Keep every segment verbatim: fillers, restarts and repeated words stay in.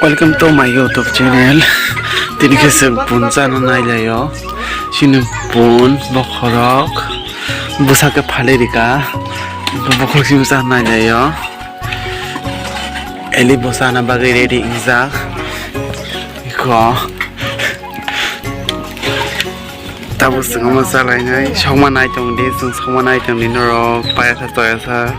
Welcome to my YouTube channel. Tini khe chwng pun chana nailaio. Chini pun bokhorok bwsa khe phalwi rika. Bokhorok chini chana nailaio. Eli bwsa na bagwi ready wngjak. Iko. Tabuk chwng omo chalainai. Sokma nai tongdi, chwng sokma nai tongdi norok. Payasa toyasa.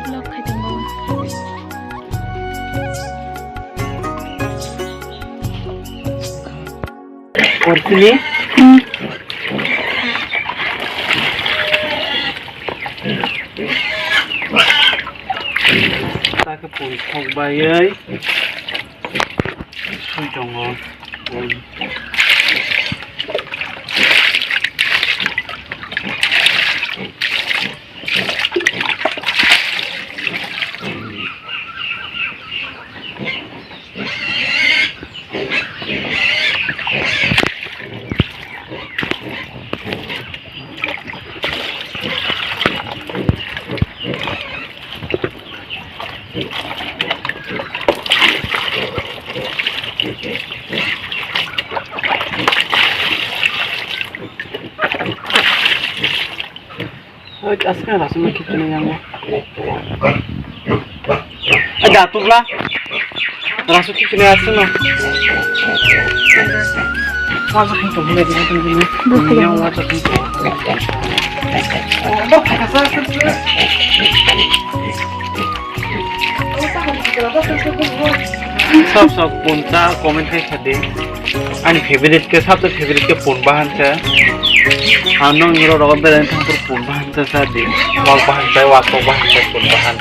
Vlog khai tongo. Orpini. Take pun thok bayai. Sui tongo. Oi, aswk rasu no khichini yango. Ai, da tubla. Rasu khichini aswk no. Waja khin to bule bule bule. Yang waja khin to. Sab sab punta comment khai khadi. Ani favorite ke, sabse favorite ke pun bahan se. Ano ngiro rogo berai thangpur pun bahan se sa di. Wak bahan se, wak tok bahan se, pun bahan.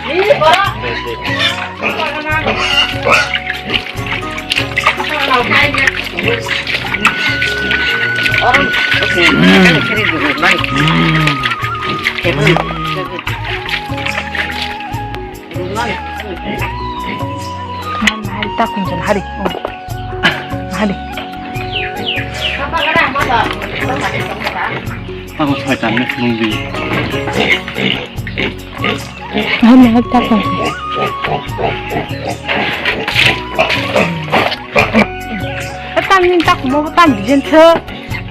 Hari tak kunjung hari. Oh. Hari. Aku saya tanya nunggu. Hari hari tak kunjung. Tam ni tak mau tam bijen se.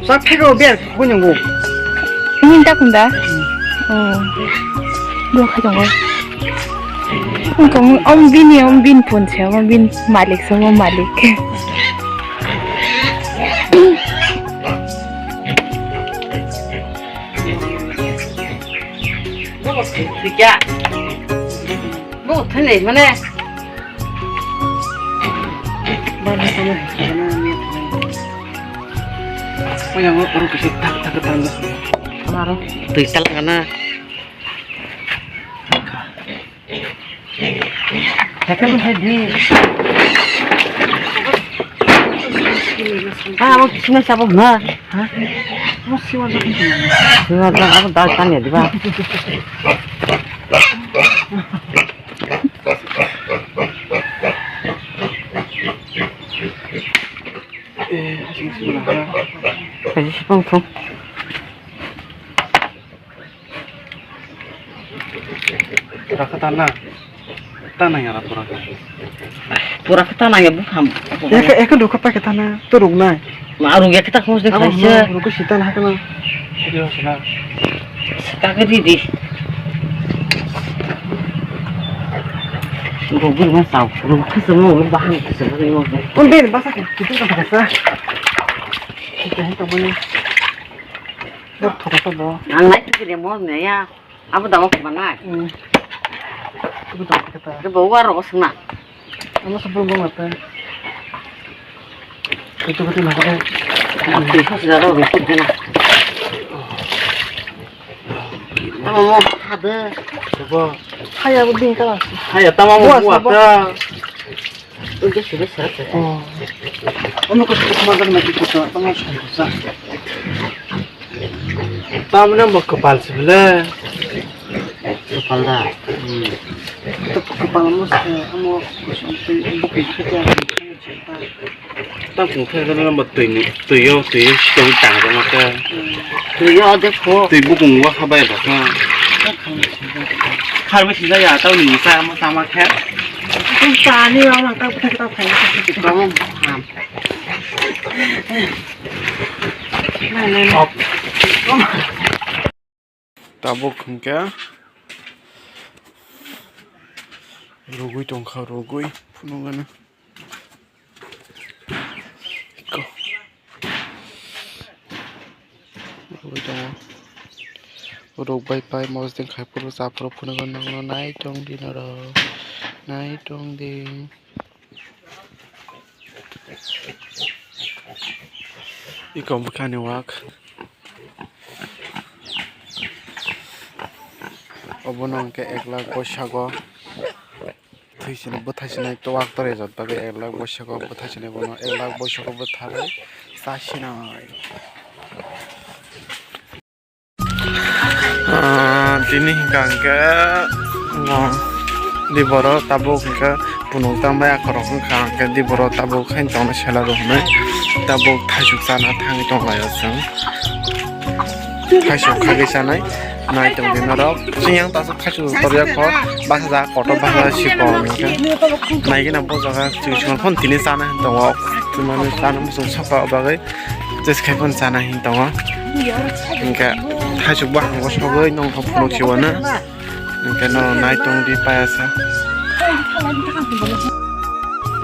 Sak thego ber kunyungo. Ni tak kunda. Oh. Dua kha tongo. Wngkha wng-, om bini, om bin phone se, om bin malik se, om malik. Bo thani mane. Oya, o, oro kisa tak, tak, tak, tak. Maro. Tui tal ngana. Heke mo hai di. Ah, abo kisna sabo na. Ha? Mo siwa da. Siwa da, abo da tanya di ba. Eh, asing sing lah. Kaji sipang thung. Pura kata na. Tanang ya pura. Pura kata nang ya bukham. Eka, eka dukha pa kata na. To ruk nai. Ma ruk ya kita khos de khaise. Ruk sita na kana. Video sana. Sita ke di di. Rugwi ma sao, rugwi khasamo, rugwi bahang khasamo, rugwi ma. Kon ben basa ke, kitu kata kata. Kitu hai to bani. Bor thora to bo. Ang nai kiri mo ne ya. Abo damo kemana? Hmm. Abo damo kata. Ke bawa ro sna. Amo sebelum gua mata. Itu kata nak ada. Aku itu sudah tahu itu kena. Tamo mo hade. Coba. Haya bu ding kala. Haya tamo mo buat. Udah sudah selesai. Oh. Ono ko kuma dan mati ko tamo sa. Tamo na mo kepal sebelah. Kepal dah. Hmm. Itu kepal mo sa amo ko sampai bukan kita. Tamo khe no mo twi ni, twi yo, twi yo, twi tang jama khe. Twi yo de kho. Twi bukung wa kha bai ba kha. Khar mi sija ya, tamo ni sa mo tama khe. Tamo ham. Tabuk hwnkhe rugwi tongkha, rugwi phunukgano. Iko. Rugwi tongo. Rugbai pai mosdeng khai phuru cha phuru phunukgano nokno nai tongdi norok. Nai tongdi. Iko bwkhani wak. Obono hwnkhe ek lakh boisago thwi sini bwthai sini wak torajak bagwi ek lakh boisago bwthai sini bono ek lakh boisago bwtharwi cha sinai. Ah, tini hwnkha hwnkhe, oh, di borok tabuk hwnkhe punuk tangbai akhorok wngkha hwnkhe di borok tabuk haino tongna sela rok hinwi tabuk thaisuk chana thangwi tonglaio chwng. Thaisuk khagwi chanai nai tongdi norok. Chwng yang tasuk thaisuk torya kho basa ja kotor basa sikon hwnkhe. Naigina bo jaga chwng songphon tini chana hinwi tongo. Chwng mani chana muchung sapa bagwi. Jes khai phano chana hin tongo. Hingke thaisuk bahango sogwi nongkha phunuk siwano. Hingke no nai tong di payasa.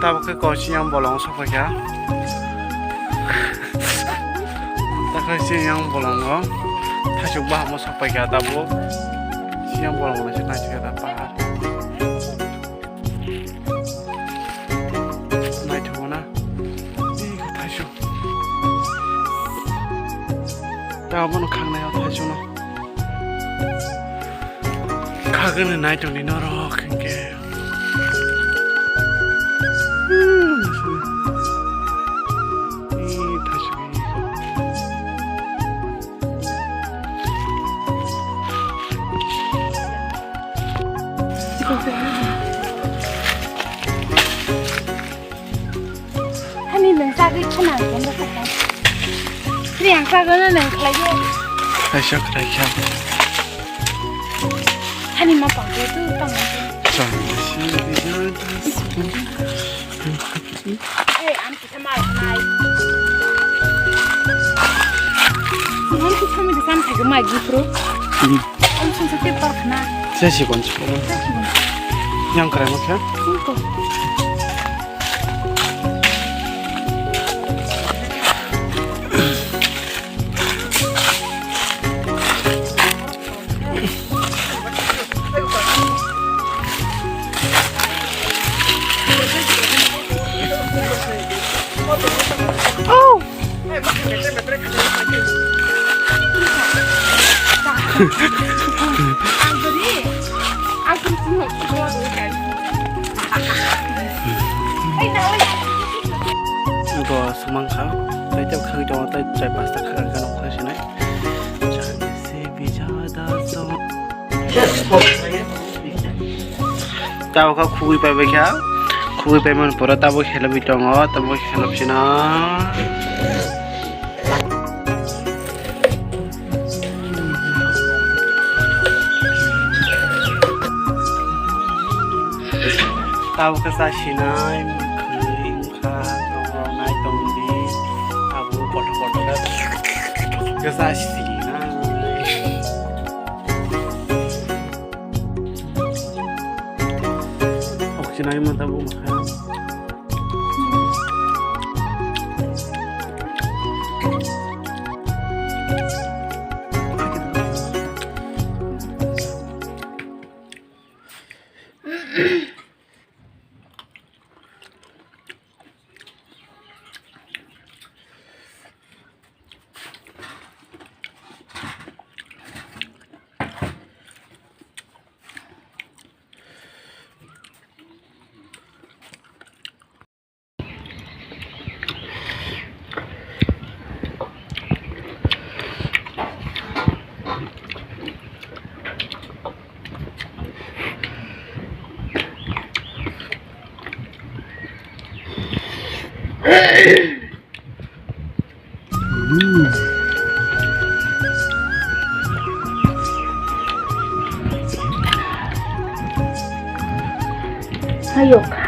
Tabuk khe ko siyang bolong sokphaikha. Takhai siyang bolongo thaisuk bahango sokphaikha tabuk. Siyang bolongo naisik naisik khe ta pahar. Naithogo na. Ih, thaisu. Tabuk no khangnai o thaisu no. Khagwno naitongdi norok hinkhe. Ih, thaisu. Hani nwng chagwi khana ang kono sakha. Sri ang chagwi no nwng khlaiyo. Kaisa khlaikha. Hani ma pang tu tamo. Chang si bijai das. Ei, ang kita mai mai. Ang kita mai desan thai mai gupro. Hmm. Ang sun sa paper khana. Saya si kon si kon. Yang krai mo kha? Singko. Bo sumangkha, tei tei khagwi tongo, tei chai pasta khagwi nokha sinai. Tabuk khe khugwi paibai kha, khugwi paimani pore tabuk helogwi tongo, tabuk helopsino. Tabuk khe cha sinai, mwkhwtwi wngkha, tongo, nai tongdi, abo kotor kotor khe cha sinai. Ai mata bu makha. Ayo kha.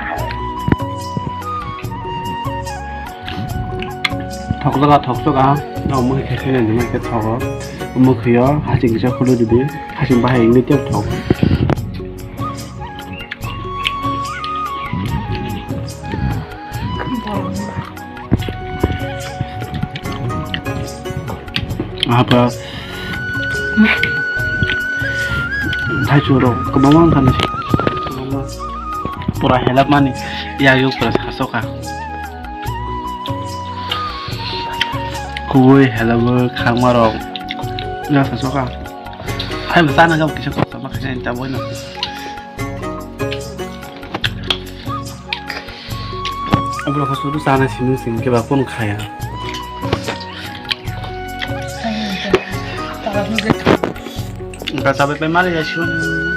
Thokjak a, thokjak a. No, mui khe kheno nini khe thogo. Mui khio, haching kisa khului ridi. Haching bahai wngwi tei thok. Apa? Thaichurok kwbangma wngkha nai. Pura helapmani yagwi pura sasoka. Kubui helapwi khangmarok ya sasoka. Hai bo chana gabo kisa kosto ma khaina ta boino. Abro kha sudu chana simi sing ke ba phone khaya. Ka sabai pai mali ya shun.